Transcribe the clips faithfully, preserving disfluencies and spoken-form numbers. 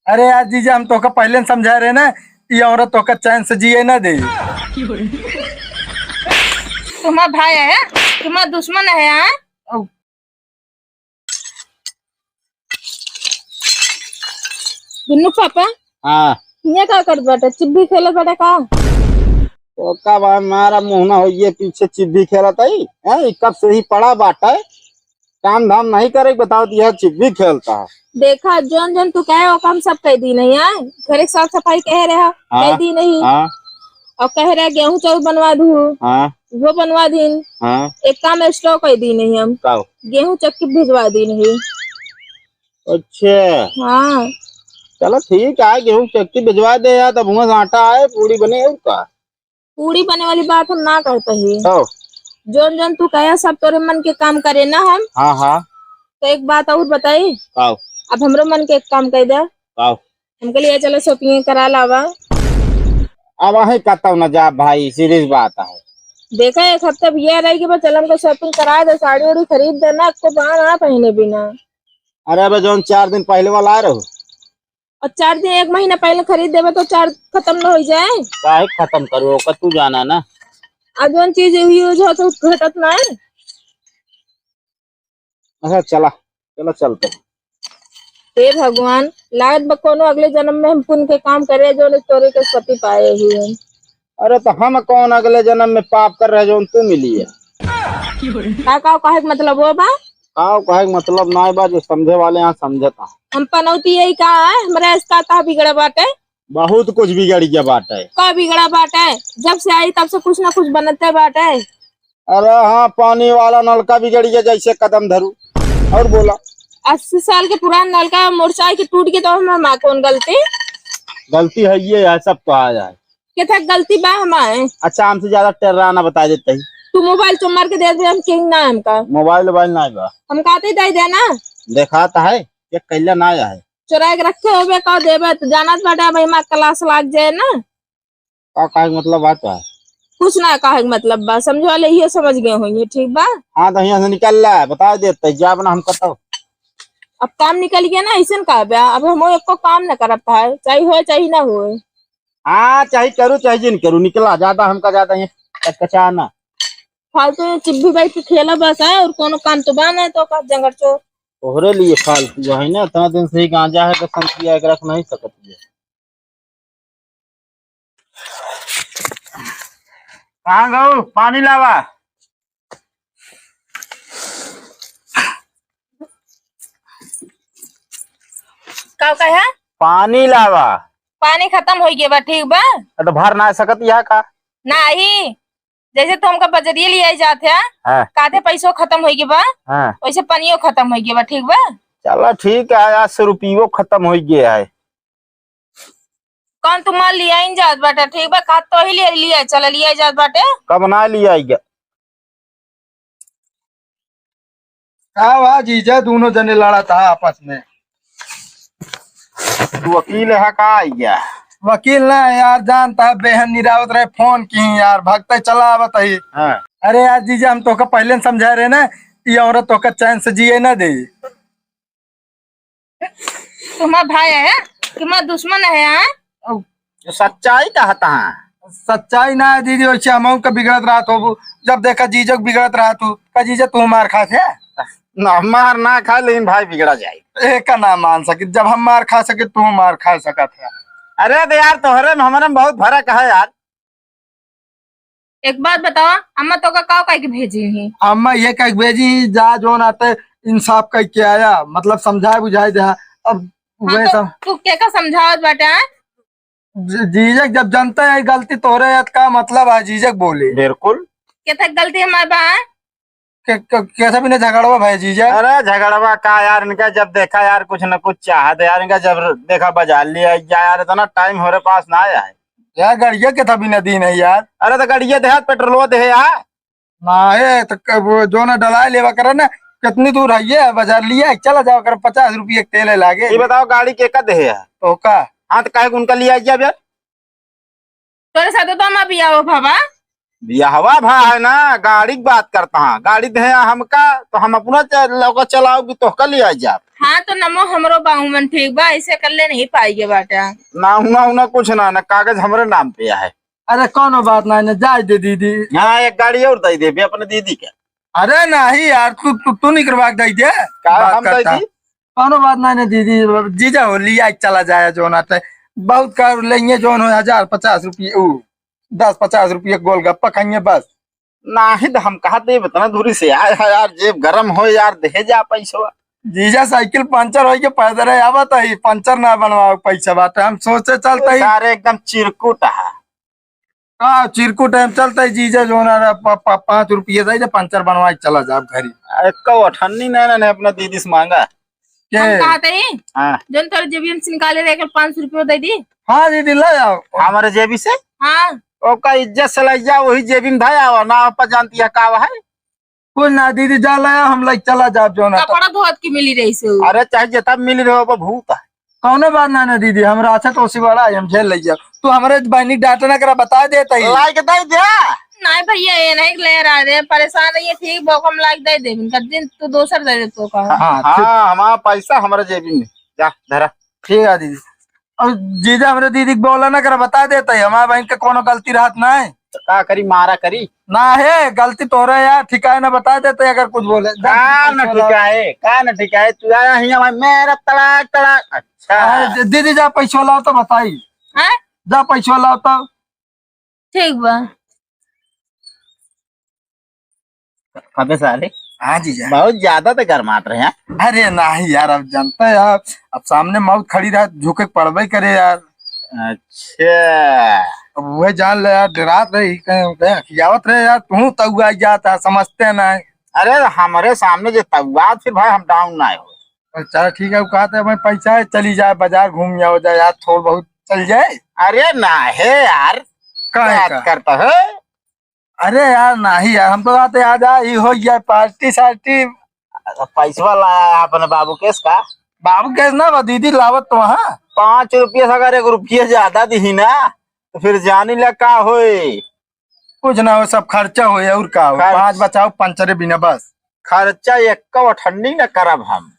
अरे यार जीजा, हम तोहका पहिले न समझाए रहे ना, ई औरत तोहका चैन से जिए ना दे। तुम्हारा भाई है, तुम्हारा दुश्मन है, हाँ? अब दुन्नू पापा, हाँ। ये का करत बाटे? चिब्बी खेलत बाटे का? तो का बा, मारा मुँह ना हो, ये पीछे चिब्बी खेलत है, हैं? ई कब से ही पड़ा बाटे, काम धाम नहीं करे, बताओ, तो यह चिब्बी खेलता है। देखा, जौन जौन तू कहे, ओका हम सब कह दी नहीं, हाँ? घर के साफ सफाई कह रहे, हाँ। कह दी नहीं। हाँ। और कह रहे, गेहूं चाउर बनवा दू। हाँ। वो बनवा दीन। हाँ। एक काम extra कह दी नहीं हम। का हो? गेहूं चक्की भिजवा दी नहीं। अच्छा। हाँ। चलो ठीक है, गेहूं चक्की भिजवा दे यार, तब हुआं से आटा आए, पूड़ी बने और का। पूड़ी बने वाली बात हम ना करते ही। तो? जौन जौन तू कहे सब तोरे मन के काम करे ना हम। हाँ, हाँ। तो एक बात और बताई। का हो? अब हमरो मन के एक काम कर दे। का हो? हमके लिए चलो shopping करा लावा। अब अहीं कतौ न जा भाई, serious बात है। देखा, एक हफ्ता भैया रह के बस चल हमको shopping करा दे, साड़ी उड़ी खरीद दे ना, को बा ना पहने बिना। अरे अबे जौन चार दिन पहले वाला आए रहो। और चार दिन, एक महीना पहले खरीद देबे तो चार खत्म न हो जाए। काहे खत्म करू, ओकर तू जाना ना। अब जौन चीज use हो तो घटत ना है। अच्छा चला, चला चलते हैं। हे भगवान, लागत बा कोनो अगले जन्म में हम पुण्य के काम करे, जौन तोरे के पति पाए ही हम। अरे तो हम कौन अगले जन्म में पाप कर रहे जौन तू मिली है? का, का कहे के मतलब वो बा? का कहे के मतलब ना बा, जो समझे वाले यहाँ समझता। हम पनौती यही का है, हमरा इसका का बिगड़ा बाटे? बहुत कुछ बिगड़ गया बाटे। का बिगड़ा बाटे? जब से आई तब से कुछ ना कुछ बनते बाटे। अरे हाँ, पानी वाला नलका बिगड़ गया, जैसे कदम धरू। और बोला। अस्सी साल के पुरान नलका मोरचाई के टूट के तो हम, हम कौन गलती? गलती है ये है, सब तो आ जाए। के था गलती बा हमारे? अच्छा, हमसे ज्यादा टेर्रा ना बता देते ही। तू मोबाइल चुम्मर के दे दे, हम किंग ना हमका। मोबाइल वोबाइल ना बा। हम कहते ही दे देना। देखा तो है, ये कैला ना आया है। चुराए के रखे होबे, का देबे, तो जानत बाटे, अब एमा class लाग जाए ना। का कहे के मतलब बात बा? कुछ ना कहे के मतलब बा, समझ वाले इहे समझ गए होइहे, ठीक बा? हाँ, तो यहाँ से निकल ला, बता देते, जाब ना हम कतौ। अब काम निकल गया ना, ऐसन का बा? अब हम एको काम ना करत है, चाहे होए, चाहे ना होए। हाँ, चाहे करू, चाहे जिन करू, निकला, ज्यादा हमका ज्यादा ये कचकचा ना। फालतू में चिब्बी बैठ के खेला बस है, और कोनो काम तो बा ना, तो का जंगल चो। तोहरे लिए फालतू है ना, इतना दिन से ही गांजा है, कसम किया है, रख नहीं सकत है। कहाँ गऊ? पानी लावा। का कहे? पानी लावा। पानी खत्म होइ गया बा, ठीक बा? अ, तो भर ना सकत यह का? नाही, जैसे तू हमका बजरिए लियाई जात है, हाँ। काते पैसो खत्म होइ गया बा, हाँ। वैसे पानियो खत्म होइ गया बा, ठीक बा? चला ठीक है, आज से रुपयो खत्म होइ गया है। कौन तू माल लियाइन जात बाटे, ठीक बा? का तो ही ले लिया, चल लिया जात बाटे। कब ना लिया गया? का हुआ जीजा, दोनों जने लड़ा था आपस में? तू वकील है का आइया? वकील ना यार, जानता है, बेहन निरावत रहे, फोन की यार, भगते चला आवत ही। हाँ। अरे यार जीजा, हम तोहका पहले न समझाए रहे ना, ये औरत तोहका चैन से जिए ना दे। तुम्हारा भाई है कि हमारा दुश्मन है, हाँ? अब जो सच्चाई कहता है। सच्चाई ना है दीदी, वैसे हम का बिगड़त रहत हो, जब देखा जीजो के बिगड़त रहत हो, का जीजा तू मार खात है? ना, मार ना खाए, लेकिन भाई बिगड़ा जाए। ए, का ना मान सके, जब हम मार खा सके, तू मार खा सकत है। अरे तो यार, तोहरे में हमरे में बहुत फर्क है यार। एक बात बताओ, अम्मा तोका का कह के भेजी ही? अम्मा ये कह के भेजी ही, जा जोन आते इंसाफ कह के आया, मतलब समझाए बुझाए दे। अब हाँ, वह तो सब तू के का समझावत बाटे, हाँ? जी-, जीजक जब जनता है गलती तोहरे है, त का मतलब है जीजक बोले? बिल्कुल। के तक गलती हमार बा, हाँ? के, के, कैसे भी नहीं झगड़वा भाई जीजा? अरे झगड़वा का यार, इनका जब देखा यार कुछ न कुछ चाहत यार, इनका जब देखा बाजार लिया यार, इतना टाइम होरे पास ना आया है। यार गड़िया के था बिना दिन है यार। अरे तो गड़िया दे, पेट्रोलवा दे यार। ना है तो क-, वो जो ना डलाए लेवा करे ना, कितनी दूर है ये बाजार लिया, चला जावा करे, पचास रुपये के तेल है लागे। ये बताओ गाड़ी के का दे है? तो का? हाँ तो काहे उनका लिया गया यार? तोरे साथे तो हमार बियाह भा बा। बियाहवा भा है ना, गाड़ी की बात करता हाँ। गाड़ी दे हमका, तो हम अपना च-, लौका चलाओगी, तोहका ले आ जाब। हाँ, तो नमो हमरो बाहु मन ठीक बा, ऐसे कर ले नहीं पाइए बाटा। ना, ना, ना, कुछ ना, ना, कागज हमरे नाम पे है। अरे, कौनो बात ना, ना, जाए दे दीदी। हाँ, एक गाड़ी और दे दे अपने दीदी के। अरे नहीं यार, तू, तू, तू निकलवा के दे दे। का बात हम करता। दे दी? कौनो बात ना, ना दीदी, जीजा हो लिया, चला जाए जो ना ते। बहुत कर लेंगे जो हो, हजार पचास रुपये, ऊ, दस पचास रुपये गोलगप्पा खाएंगे बस। नाही तो हम कहा देब, इतना दूरी से आए है यार, जेब गरम हो यार, दे जा पैसवा। जीजा साइकिल पंचर होई के पैदल है, आवत है, पंचर ना बनवाओ पैसा बाटे, हम सोचे चलते ही। सारे एकदम चिरकुट है। का चिरकुट है, हम चलते ही जीजा जो ना प-, प-, पाँच रुपये दे दे, पंचर बनवा के चला जाब घरी। अरे कौ अठन्नी नहीं ना, अपना दीदी से मांगा। के? हम कहा तई, हाँ। जोन तोर जेबी में से निकाले रहे, कल पाँच सौ रुपये दे दी। हाँ दीदी, ले आओ। हमारे जेबी से? हाँ। ओका इज्जत से ले जाओ, वही जेबी में धया हो, ना आप जानती है का है? कुछ ना दीदी, जा ले आओ, हम ले चला जाब जो ना। कपड़ा धोत की मिली रही से। अरे चाहे जितना मिली रहो, वो भूत है। कौनो बात ना, ना दीदी, हमरा अच्छा तो उसी वाला है, हम झेल ले जाओ। तू हमारे बहनी डांटे ना करा, बता देता ही। लाई के दे दे। नहीं भैया, ये नहीं ले रहा रे, परेशान है ये, ठीक बा, हम लाइक दे दे, इनका दिन तू दोसर दे दे तो का। हाँ, ठीक। हाँ, हमारा पैसा हमारे जेबी में, जा धरा। ठीक है दीदी। और जीजा हमरे दीदी के बोला ना करा, बता देता ही, हमारे बहन के कोनो गलती रहत ना है। तो का करी, मारा करी? ना है, गलती तोहरे यार, ठिकाए ना बता देते अगर कुछ बोले। का ना ठिकाए, का ना ठिकाए, तू आया हियाँ भाई, मेरा तड़ाक, तड़ाक। अच्छा। अरे, दीदी जा पैसवा लाओ तो बताई। हैं? जा पैसवा लाओ तो। ठीक बा। अबे सारे, हाँ जीजा। बहुत ज्यादा तो गरमात रहे हैं। अरे नहीं यार, अब जानता है यार, अब सामने मौत खड़ी रहे, झुके के पड़बे करे यार। अच्छा। अब वह जान ले यार, डरात रहे, कहीं, कहीं खियावत रहे यार, तू तउआ जाता, समझते नहीं। अरे हमारे सामने जो तउआ, फिर भाई हम डाउन ना हो। अच्छा ठीक है, वो कहते हैं भाई पैसा है, चली जाए बाजार घूम आओ जाए यार, थोड़ा बहुत चल जाए। अरे ना है यार, काहे बात का? करता है। अरे यार, नाही यार, हमको बात याद आ, ई हो गया पार्टी सार्टी। पैसवा लाया है अपने बाबू केस का? बाबू केस ना बा, दीदी लावत तो हाँ। पाँच रुपये से अगर एक रुपये ज्यादा दी ना, तो फिर जानी ला का होए? कुछ ना हो, सब खर्चा होए, और का हो? खर्च- पाँच बचाओ, पंचरे बिना बस। खर्चा एक ठंडी ना करब हम।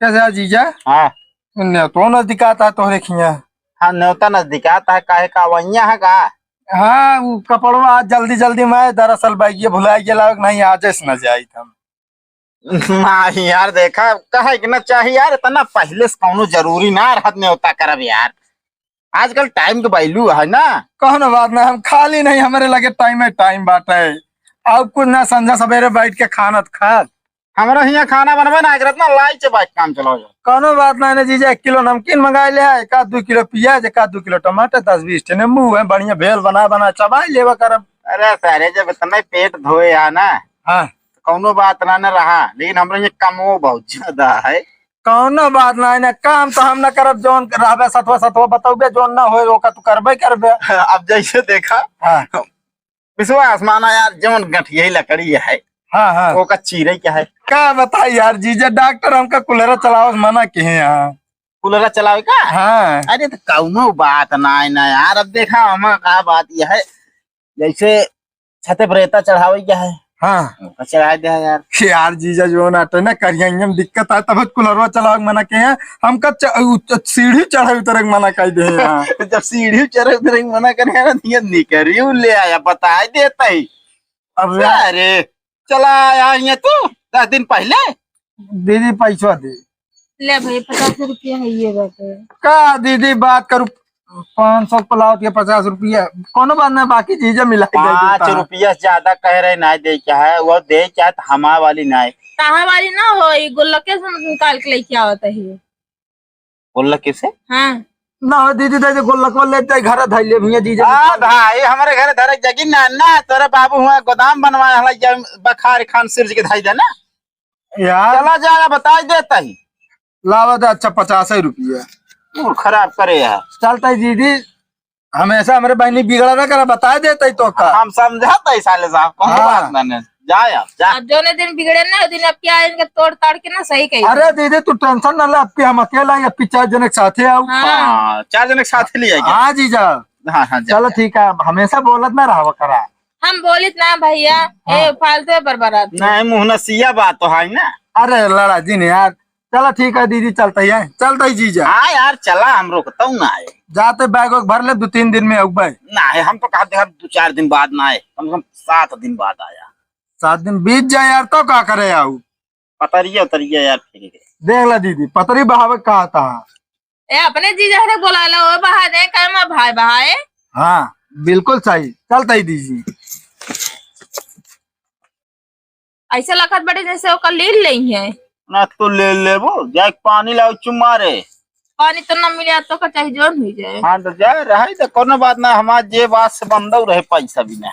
कैसे है जीजा? हाँ। न्योतो नजदीकात है तोहरे खिया। हाँ, न्योता नजदीकात है, काहे का वहिया है का? हाँ, वो कपड़वा आज जल्दी जल्दी में, दरअसल बैगिए भुला गेला, नहीं आज ऐसे न जाई हम। नहीं यार, देखा, कहे के ना चाहिए यार, इतना पहले से कौनो जरूरी ना रहत न्योता करब यार। आजकल टाइम के value है ना। कौनो बात ना, हम खाली नहीं, हमारे लगे टाइम है, टाइम बाटे। और कुछ ना, संझा सवेरे बैठ के खाना त खात। हमरा हियाँ खाना बनबे ना करत ना, लाई चबाई के काम चलाओ जा। कौनो बात ना है ना जीजा, एक किलो नमकीन मंगाई ले, एक आध दो किलो पियाज, एक आध दो किलो टमाटर, दस बीस ठे नींबू है, बढ़िया भेल बना बना चबाई लेवा करब। अरे सारे, जब इतना ही पेट धोए आ ना, हाँ। तो कौनो बात ना ना रहा, लेकिन हमरा ये कमो बहुत ज्यादा है। कौनो बात ना है ना, काम तो हम ना करब, जौन रहबे सतवा सतवा बतौबे, जौन ना होए ओका तू करबे करबे। अब जैसे देखा, हाँ। विश्वास माना यार, जौन गठिया लकड़ी है, हाँ, हाँ। ओका चीरे क्या है? का बताई यार जीजा, डॉक्टर हमका कुल्हरा चलावे से मना किहे हैं यहाँ। कुल्हरा चलावे का? हाँ। अरे तो कौनो बात ना है ना यार, अब देखा हम का बात यह है, जैसे छते पर रेता चढ़ावे क्या है? हाँ। ओका चढ़ा दे यार। यार जीजा जो ना तो ना करिया में दिक्कत है, तब कुल्हरवा चलावे के मना किहे हैं, हमका च-, उ-, च-, सीढ़ी चढ़ावे उतरे के मना कर दे हैं यहाँ। जब सीढ़ी चढ़े उतरे के मना करे हैं ना, तो ये निकरी ले आया, बता देता ही। अब अरे, चला आया ये तू दस दिन पहले। दीदी पैसा दे। ले भाई, पचास रुपया है ये बाटे। का दीदी बात करू, पाँच सौ पलाव के पचास रुपया, कोनो बात ना, बाकी चीजें मिला के दे पाँच देता। रुपया ज्यादा कह रहे, ना दे क्या है, वो दे क्या है, तो हमार वाली ना है। कहाँ वाली ना हो, ये गुल्लके से निकाल के लेके आवत है। गुल्लक कैसे? हाँ। ना हो दीदी, दे दे, गुल्लक वो लेते घर धई ले भैया, दीदी। आ भाई, हमारे घर धरे जगी ना, ना, तोरे बाबू हुआ गोदाम बनवाए हला, ये बखार खान सिर के धई दे ना। यार। चला जा, बता देता ही। लावा दे, अच्छा, पचास रुपया। मूड खराब करे यार। चलता ही दीदी, हमेशा हमरे बहनी बिगड़ा ना करा, बता देता ही तो का। हम समझाता ही साले साहब, कौन हाँ। बात ना, ना। जा यार, जा। अब जोने दिन बिगड़े ना, वो दिन अब क्या इनके तोड़ ताड़ के ना सही कही। अरे दीदी, तू tension ना ले, अब के हम अकेला ही, अब के चार जने के साथे आओ। हाँ। हाँ, चार जने के साथे ले आइए। हाँ जीजा। हाँ, हाँ, जा, चलो जा। ठीक है, अब हमेशा बोलत ना रहवा करा। हम बोलित ना भैया, ए, हाँ। फालतू है बरबरात। नहीं, मुँह नसिया बात तो है ना। अरे लड़ा जिन यार, चला ठीक है दीदी, चलता ही है, चलता ही जीजा। हाँ यार, चला, हम रोकतउ ना है। जाते बैग वैग भर ले, दो तीन दिन में आउबे। ना है, हम तो कहते हैं दो चार दिन बाद ना आए, कम से कम सात दिन बाद आया। सात दिन बीत जाए यार, तो का करे आऊ? पतरिया उतरिया यार, फिर देख ला दीदी, पतरी बहावे का था। ए, अपने जीजा रे बोला ला, ओ बहा दे, काहे मा भाई बहाए? हाँ, बिल्कुल सही, चलता ही दीदी। ऐसे लगत बड़े जैसे ओकर लील लेइ है। ना तो ले लेबो, जाके पानी लाओ चुम्मा रे। पानी तो ना मिले, तो का चाहे जोन हुई जाए। हाँ तो जा, रहे तो कोनो बात ना, हमार जेब आज से बंदौ रहे पैसा बिना।